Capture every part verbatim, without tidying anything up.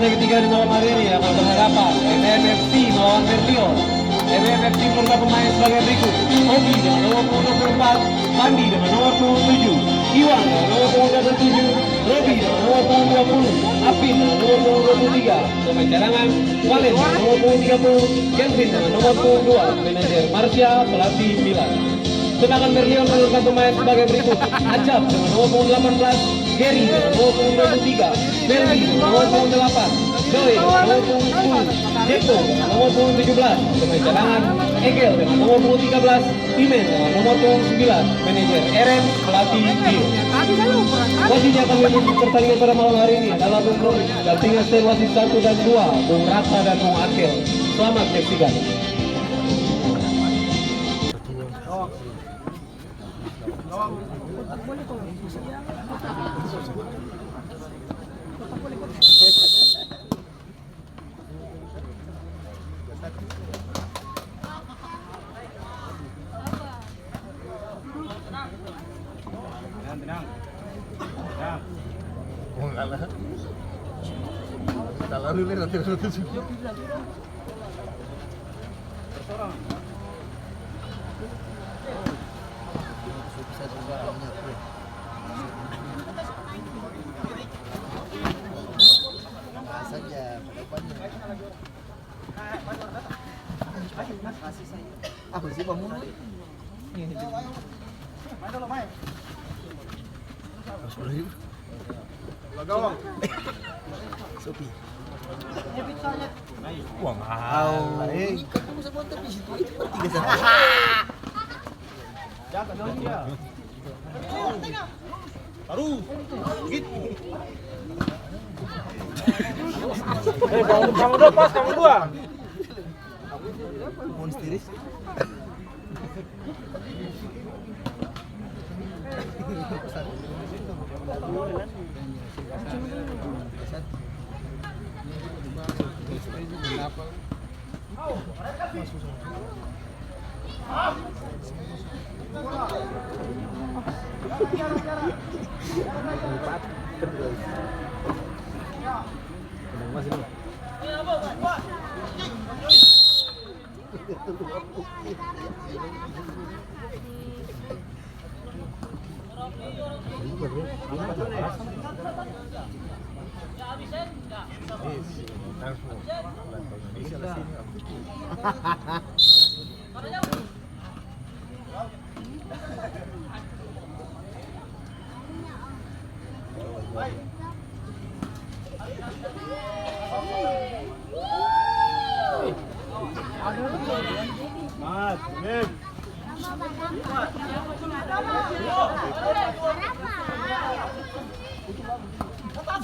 Ketiga di malam hari ini akan berhadapan M M F C melawan Merlion. M M F C menurunkan pemain sebagai berikut: Ogi dengan nomor punggung dua puluh empat, Pandi dengan nomor punggung tujuh, Iwan dengan nomor punggung dua puluh tujuh, Robi dengan nomor punggung dua puluh, Apin dengan nomor punggung dua puluh tiga, pemain cadangan, Valen dengan nomor punggung tiga puluh, Kelvin dengan nomor punggung dua, manajer Marsha, pelatih Milan. Sedangkan Merlion menurunkan pemain sebagai berikut: Acap dengan nomor punggung delapan belas, Gary dengan nomor punggung dua puluh tiga, Melvin dengan nomor punggung delapan, Joy dengan nomor punggung sepuluh, Jeko dengan nomor punggung tujuh belas, pemain cadangan, Egel dengan nomor punggung tiga belas, Imen dengan nomor punggung sembilan, manajer R M, pelatih Gio. Wasit yang akan memimpin pertandingan pada malam hari ini adalah Bung Roy, dampingan stand wasit satu dan dua, Bung Raka dan Bung Akel. Selamat menyaksikan. Tenang, tenang. Tenang. Talalu nih, nanti. Apa sih, Bang Mulu? Harus beli. Sopi. Wah, mahal. Eh, ikan kamu sama tapi situ itu kan tiga sama. Jaga dong dia. Taruh. Gitu. Eh, kamu, kamu dua pas, kamu dua. Monsteris.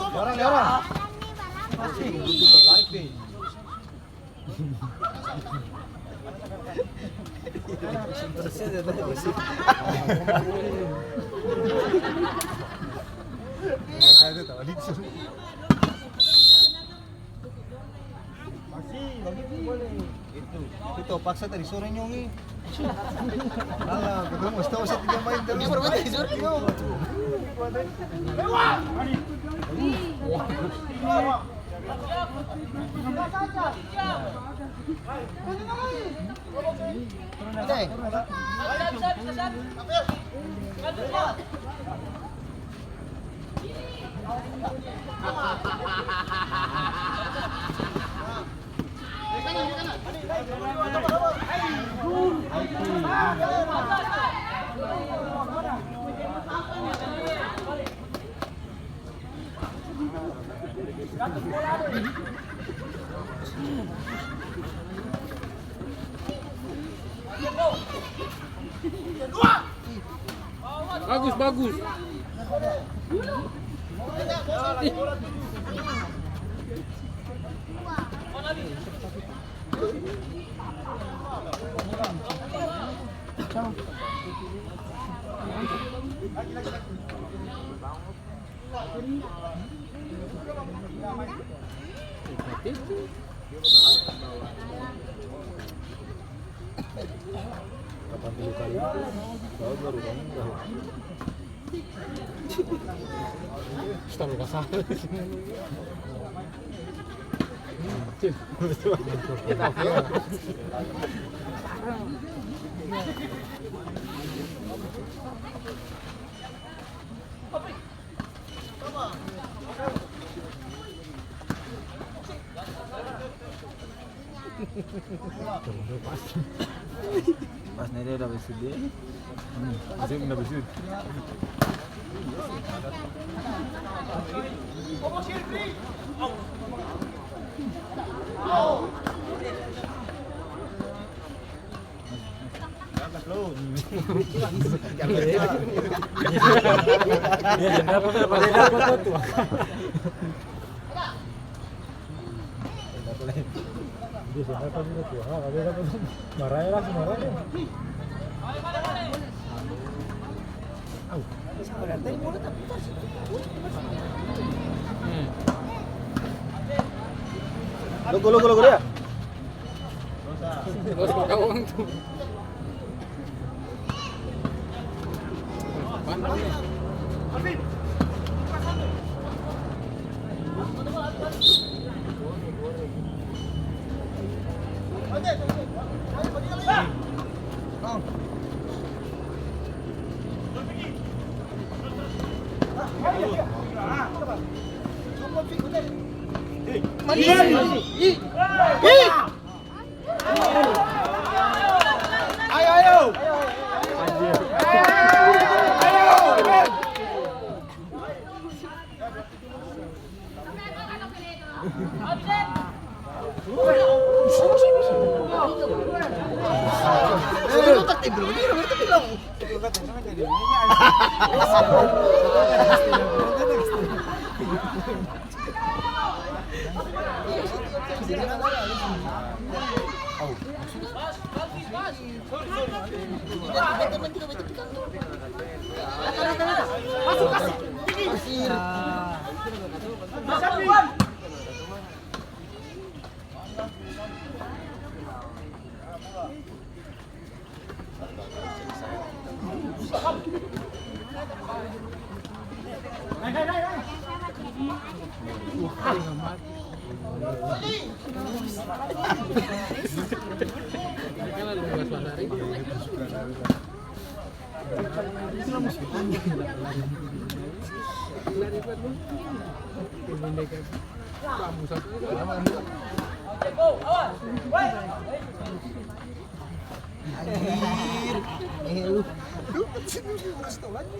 Ni orang, ni orang. Tarik deh. Masih, bagitu boleh. Itu, itu paksa tadi sore nyong, eh. Alah, katong mesti tahu satu jam main terus. Dia bermain dari sore. Iya. Bagus, bagus. Kapan tiga kali itu? Tahu baru bangun, tahu. Stang kasar. Pas nere udah bersedia. Hmm, dia udah bersedia. Dia sendal pasti udah tua, ah, dia dapat marahi langsung marahi. Au. Logo, logo, logo dia. Terus maka uang tuh. Ayo, ayo. Anjir. Eh, lu. Lu kan sini, lu harus tahu lagi.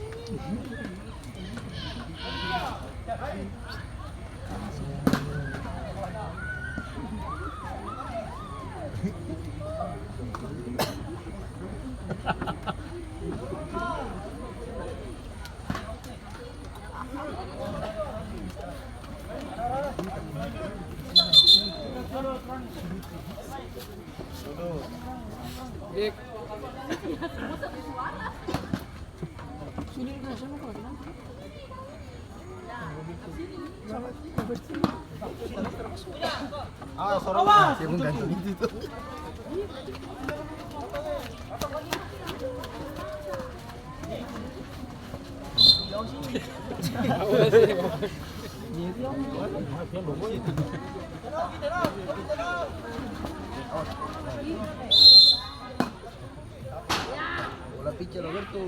Bola pikir Roberto.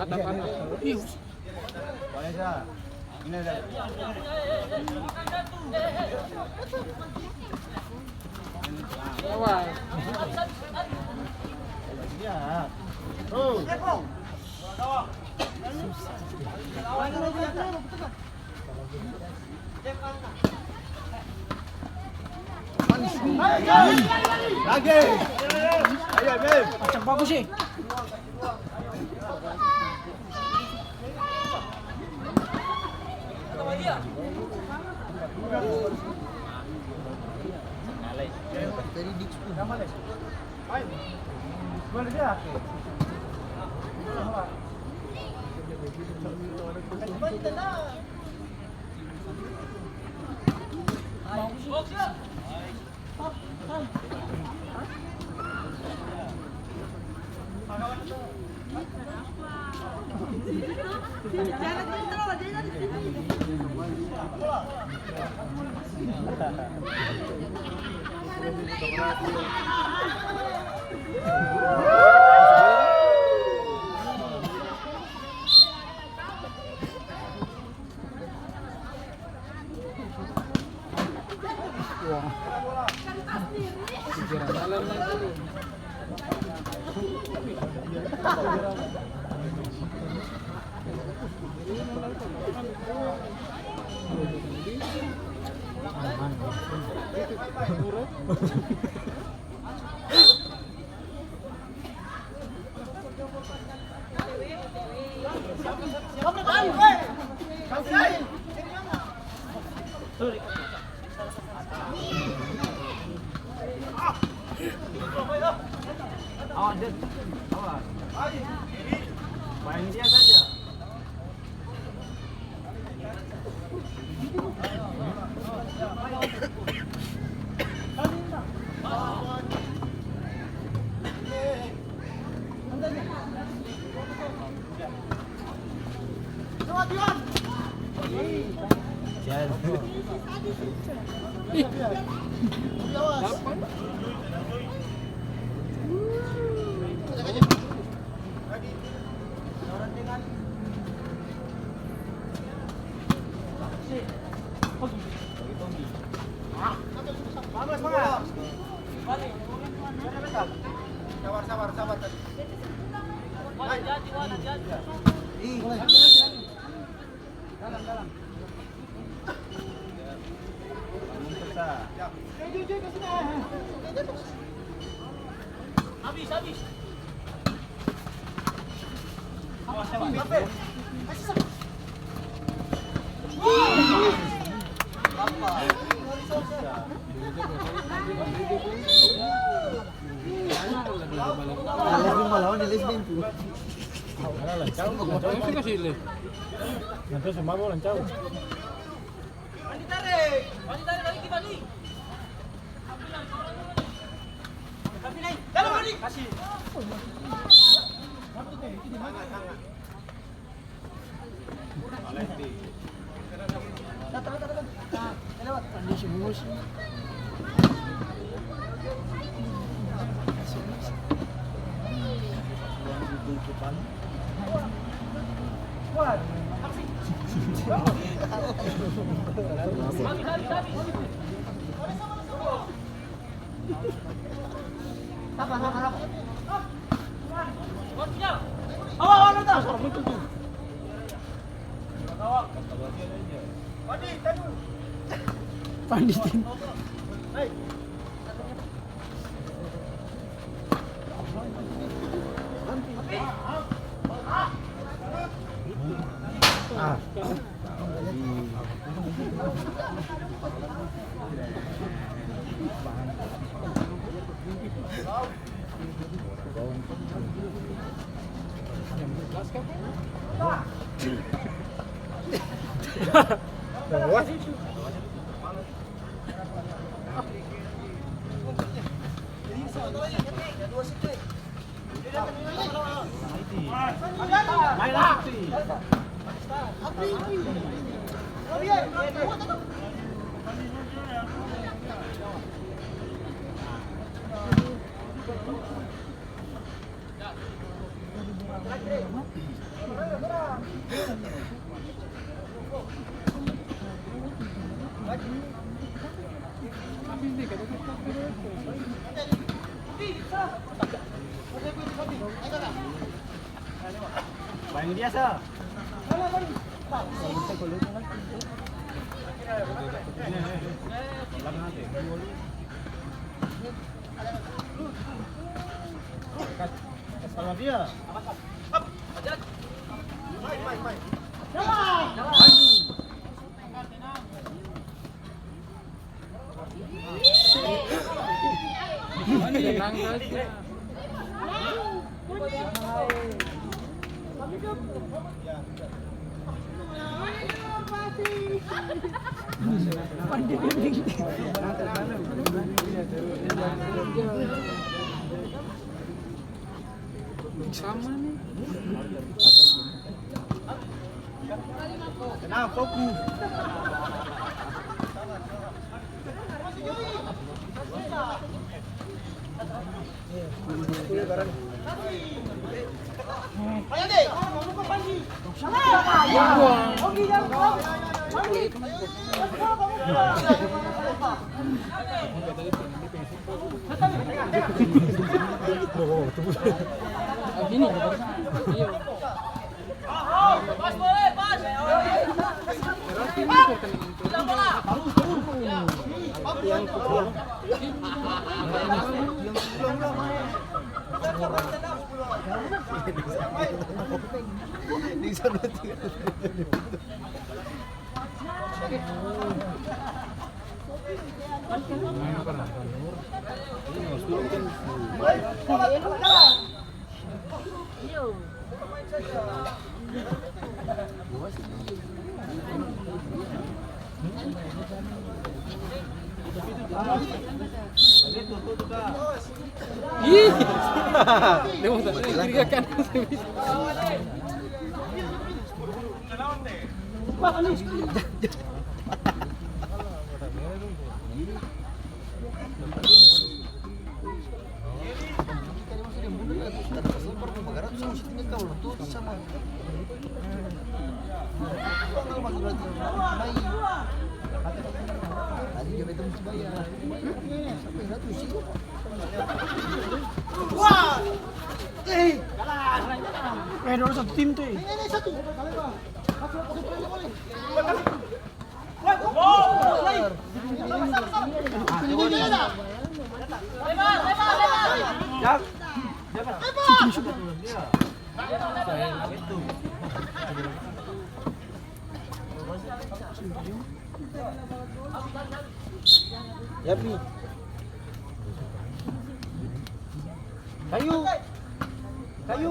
Ada panas. Vanessa, ini ada. Awas. Iya. Oh. Lagi. Ayo, Beb. Macam bagus sih. Awas, Dek. Awas. Main dia saja. Sabar, sabar, sabar. Dalam, dalam. Habis, habis. Lesbin malawan di lesbin tu. Nanti semua mau lancau. Pandi. Maeng biasa. Kas, kas tahu dia. Sama nih. Tenang, fokus. Ih. Dia mau tanya, curiga kan? Eh, dua satu tim tuh. Yapi. Kayu. Kayu.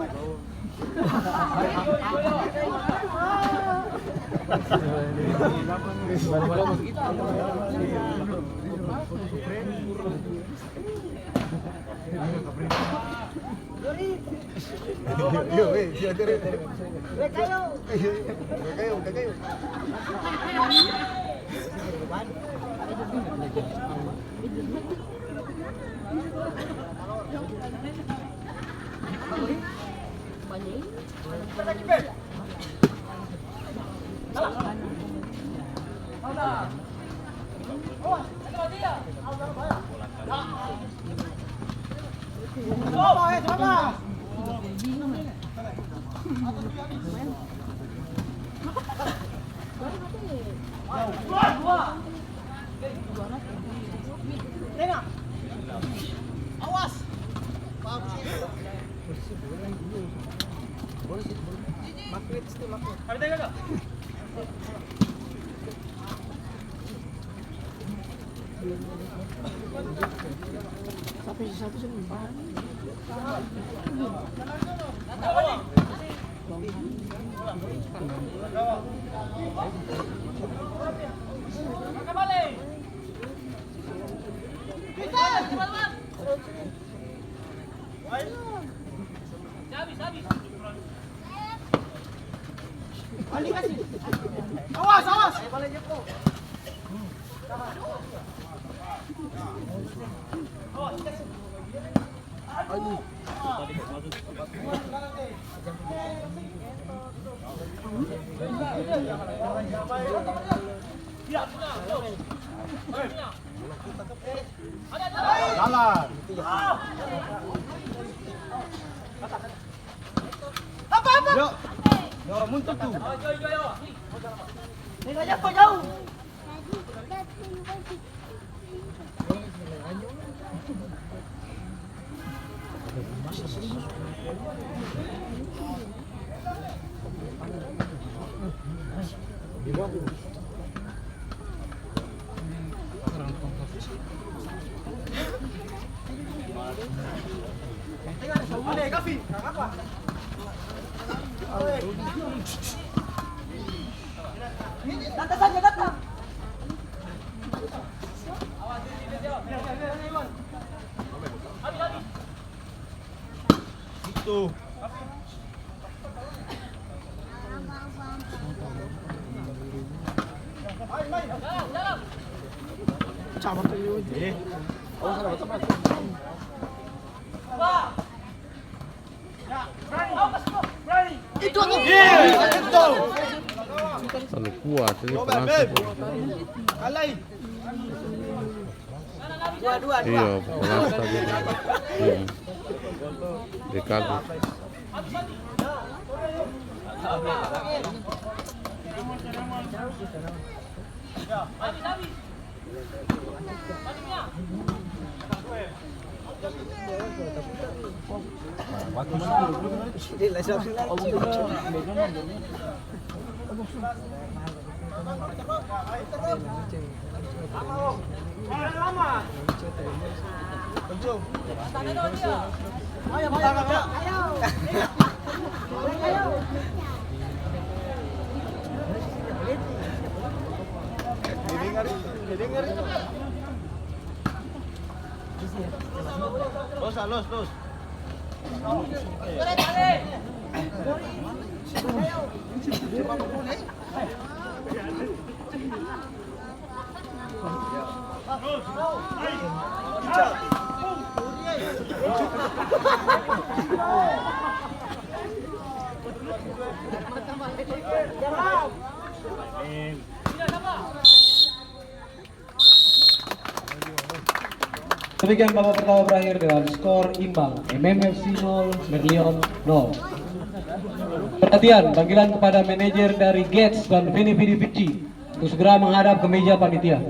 Yo, eh, si Atere. Kayu, kayu. Awas, awas. Jalan. Yo, yo, mundur tu. Itu. Terlalu kuat, ini penasih. Iya, penasih tadi. Mm-mm. Dekade. Los, los, los. Demikian babak pertama berakhir dengan skor imbang, M M F C nol, Merlion nol. Perhatian, panggilan kepada manajer dari Gates dan Vini Vidi Vici untuk segera menghadap ke meja panitia.